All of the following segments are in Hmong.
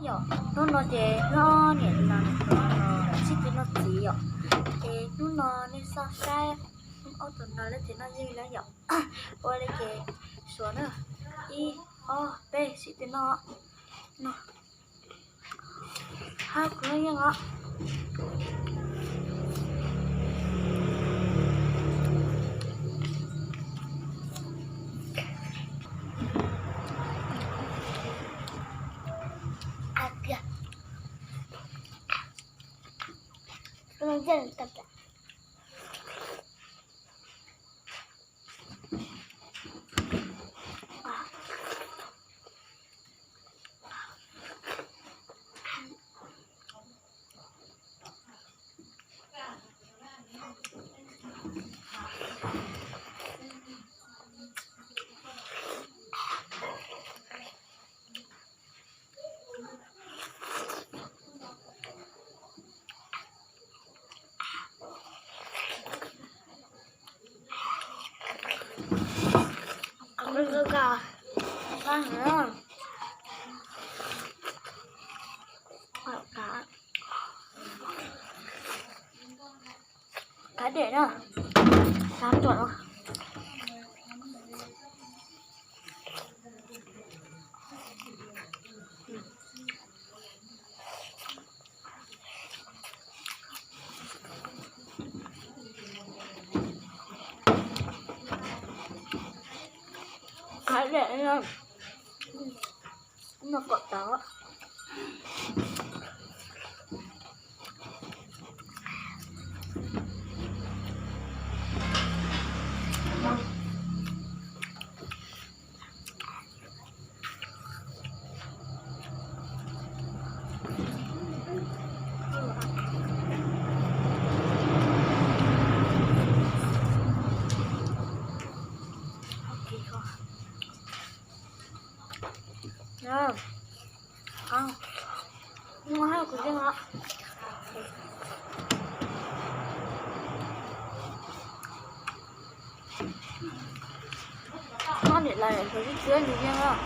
Yom, hnub no ces nyob niam tais no sib tw noj txiv yom. Ces hnub no nej xauj saib, ob tug no lawv tsis noj yeej lawm yom. Ua li ces suav na, ib, ob, peb, sib tw noj. Noj. Hab kuv noj yeej os. Cá đẻ đó. Cá chuột không? Cá đẻ nha. Nó có táo. Ngon ha, kuv yeej os. Noj niam lais kuv ib txwv nws yeej os.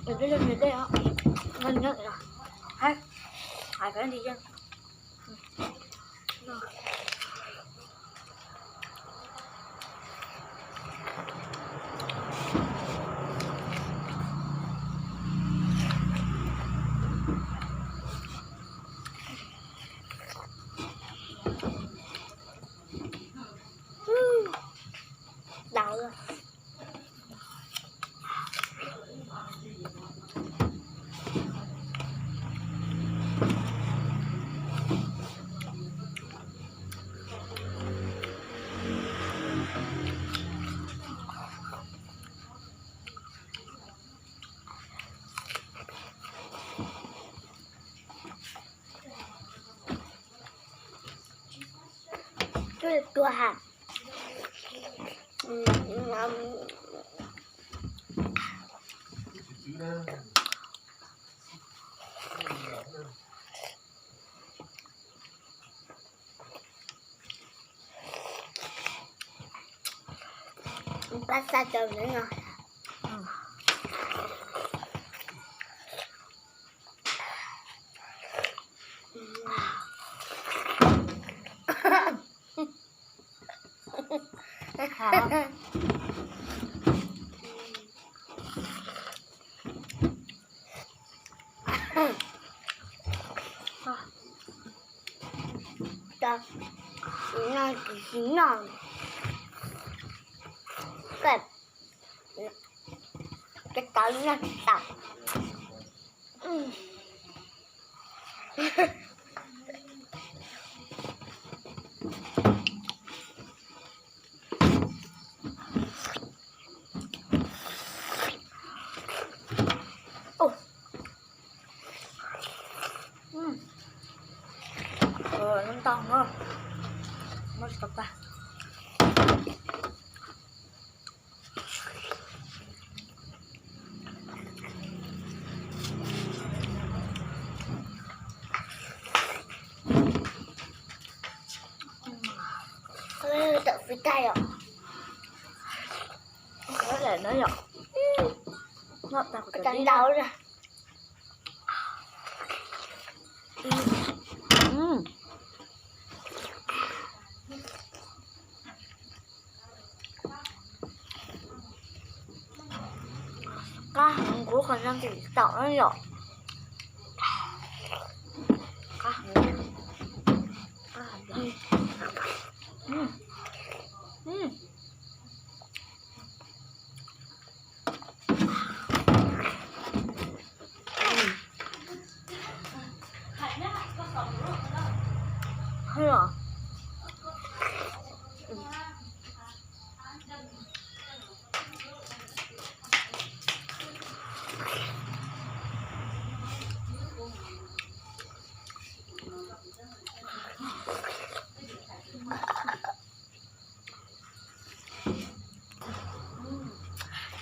Qab dej, dej os, ngon nyob os. Hais, hais kab li yeej. Dau. Tua ha. Pab xa cov no. Tsis noj, tsis noj. Cov tau noj tsis tau. Ntau na, muab tsis tau tag. Tawm fwj tag yom. Lawm no yom. Noj tag kuv cov ntau na. Qab heev, kuv qhov no tsis taum na yom. Qab heev.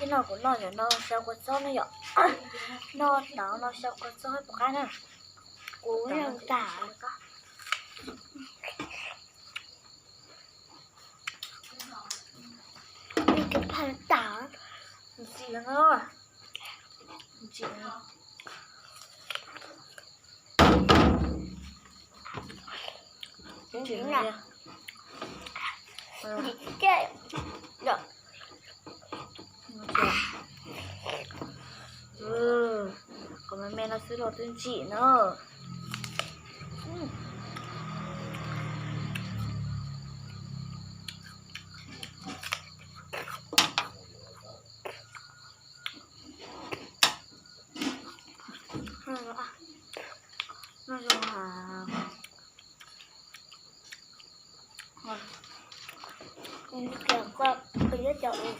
Ib no kuv noj cov no xyaw kua txob ne yom. Noj tau no xyaw kua txob puas qab na. Kuv noj tas. Ntsim no. Ntsim. Ntsim. Qhov me me no xwb los twb ntsim na. Kuv yeej os.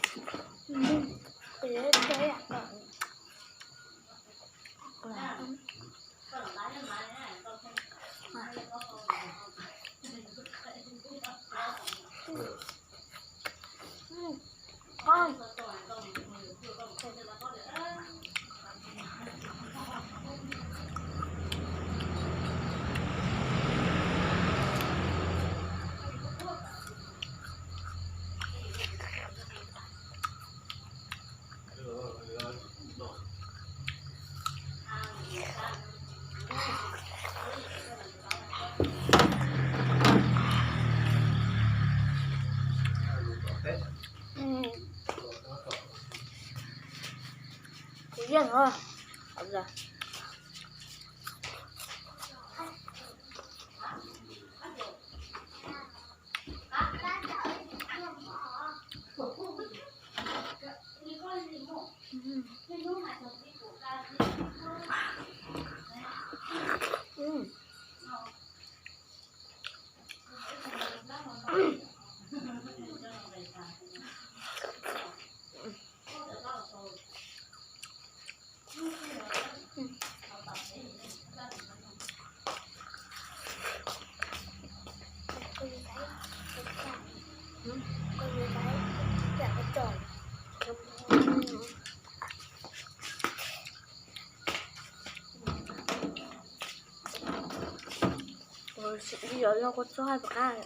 Sim li yog kua txob hais pom qab.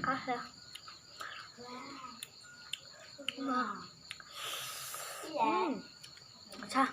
Qab heev. Tshaj.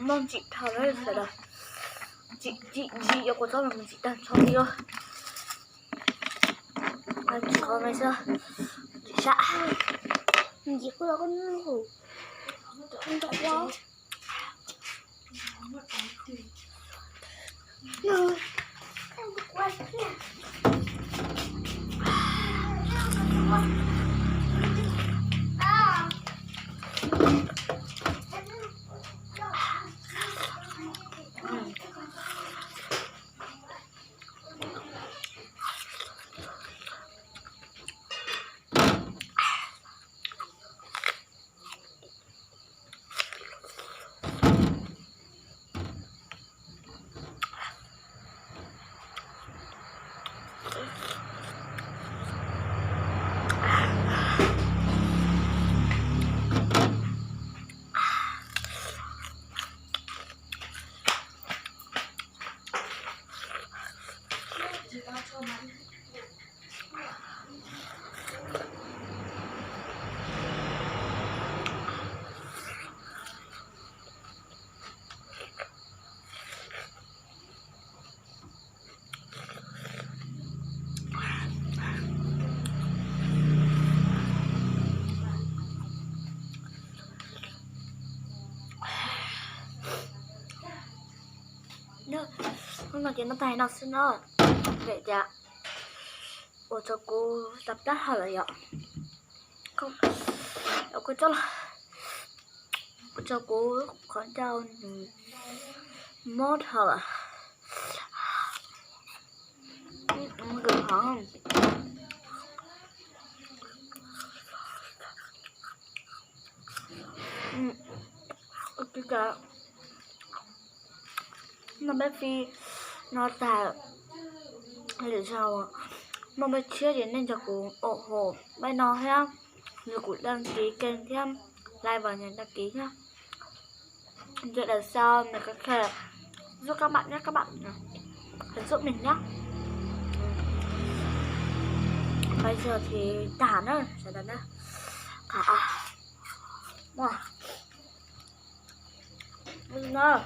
Noj ntsim dhau lawm sawv daws. Ntsim ntsim ntsim yuav kua txob los mus ntsim tag nrho li os. Ntsim qhov no xwb, ntsim sab. Ntsim kuj los koj noj. Hnub no ces noj tag no xwb na. Vim tias ua rau kuv tag plab hau lawm yom. Ua rau kuv qhov ncauj nws mob dhau lawm. Nkws hov. Noj peb fij no tag, lwm zaus noj peb tshiab ces nej nrog kuv ủng hộ peb no thiab, nrog kuv đăng ký kênh thiab, like và nhấn đăng ký nhé. Video đằng sau mình có thể giúp các bạn nhé, các bạn hãy giúp mình nhé. Bây giờ thì tả nữa, sawv daws na. Qhov no